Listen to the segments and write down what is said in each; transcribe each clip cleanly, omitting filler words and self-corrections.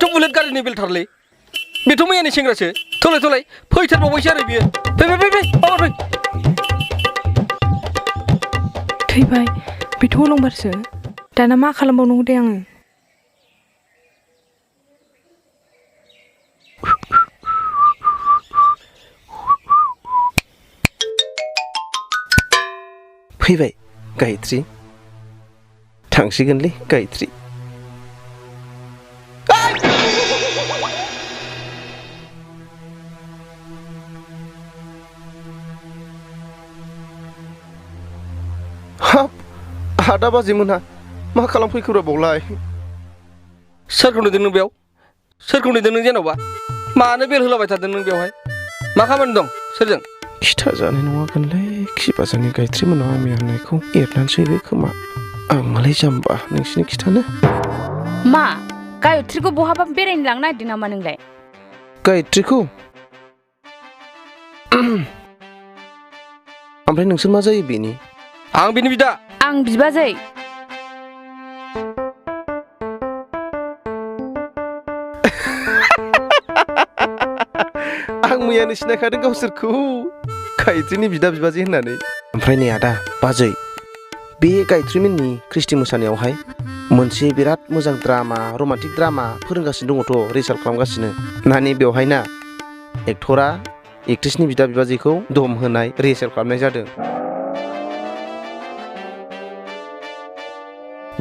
बेथ' बुलेट गारिनि बेलथारलै बेथ' मैयानि सेंग्रासो थलाय फैथारबावबायसो आरो बियो फै माबार फै थैबाय बेथ' अलंबारसो दाना मा खालामबावनांगौ दे आङो फैबाय गायत्री थांसिगोनलै गायत्री हाब आदा बाजैमोनहा मा खालामफैखोब्रा बावलाय सोरखौ नुदों नों बेयाव सोरखौ नुदों नों जेन'बा मानो बेल होलाबाय थादों नों बेवहाय मा खामानि दं सोरजों खिथा जानाय नङागोनलै खिबाजानि गायत्री मोनाव आं होननायखौ एरनानैसो खोमा आंलाय जाम्बा नोंसिनि खिथानो मा गायत्रीखौ बहाबा बेरायनो लांनो नागिरदों नामा नोंलाय गायत्रीखौ ओमफ्राय नोंसोर मा जायो बेनि आं बिनि बिदा आं बिबाजै आं मैयानो सिनायखादों गावसोरखौ गायत्रीनि बिदा बिबाजै होननानै ओमफ्राय नै आदा बाजै बे गायत्रीमोननि ख्रिस्टि मोसानायावहाय मोनसे बिराद मोजां ड्रामा रमान्टिक ड्रामा फोरोंगासिनो दङथ' रिसार्च खालामगासिनो नानि बेवहाय ना एक्टरा एक्ट्रिसनि बिदा बिबाजैखौ दम होनाय रिसार्च खालामनाय जादों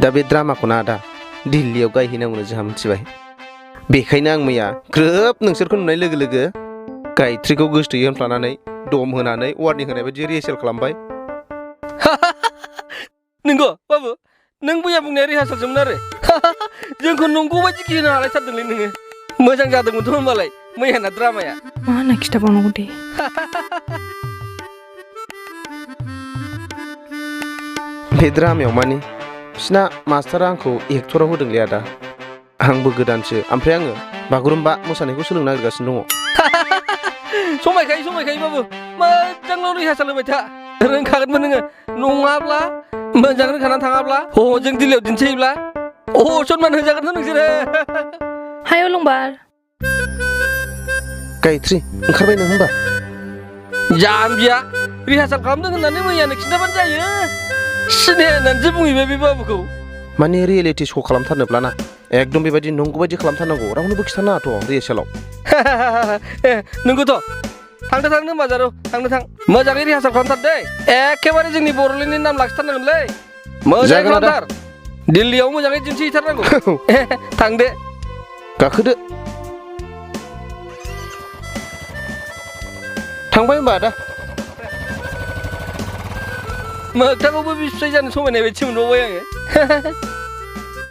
दा बे ड्रामाखौना आदा दिल्लीयाव गायहैनांगौनो जोंहा मिथिबाय बेखायनो आं मैया ग्रोब नोंसोरखौ नुनाय लोगो लोगो गायत्रीखौ गोसोथोयै होनफ्लानानै दम होनानै वार्निं होनाय बायदि रिहार्सेल खालामबाय नंगौ बाबु नों मैया बुंनाया रिहार्सेलसोमोन आरो जोंखौ नंगौ बायदि गिहोनो हालायथारदोंलै नोङो मोजां जादोंमोनथ' होनबालाय मैयाना ड्रामाया मा होनना खिथाबावनांगौ दे बे ड्रामायाव मानि बिसिना मास्टारा आंखौ एक्टराव होदोंलै आदा आंबो गोदानसो ओमफ्राय आङो बागुरुम्बा मोसानायखौ सोलोंनो नागिरगासिनो दङ समायखायो बाबु मोजांल' रिहार्सेल होबाय था रोंखागोनबो नोङो नङाब्ला मोजां रोंखानानै थाङाब्ला जों दिल्लीयाव दिन्थियोब्ला सनमान होजागोनथ' नोंसोरो हाय अलंबार गायत्री ओंखारबाय नों होनबा जाम्बिया रिहार्सेल खालामदों होननानै मैयानो खिन्थाबानो जायो सिनाया होननानैसो बुंहैबाय बे बाबुखौ माने रियेलिटि श' खालामथारनोब्ला ना एकदम बेबायदि नंगौ बायदि खालामथारनांगौ रावनोबो खिथानाङाथ' रिहार्सेलाव नंगौथ' थांनो बाजाराव थां मोजाङै रिहार्सेल खालामथार दे एखेबारे जोंनि बर'लेण्डनि नाम लाखिथारनांगोनलै मोजाङै खालामथार दिल्लीयाव मोजाङै दिन्थिहैथारनांगौ थां दे गाखोदो थांबाय होनबा आदा मोगथांखौबो बिस्राय जानो समायनाय बायदि मोनबावबाय आङो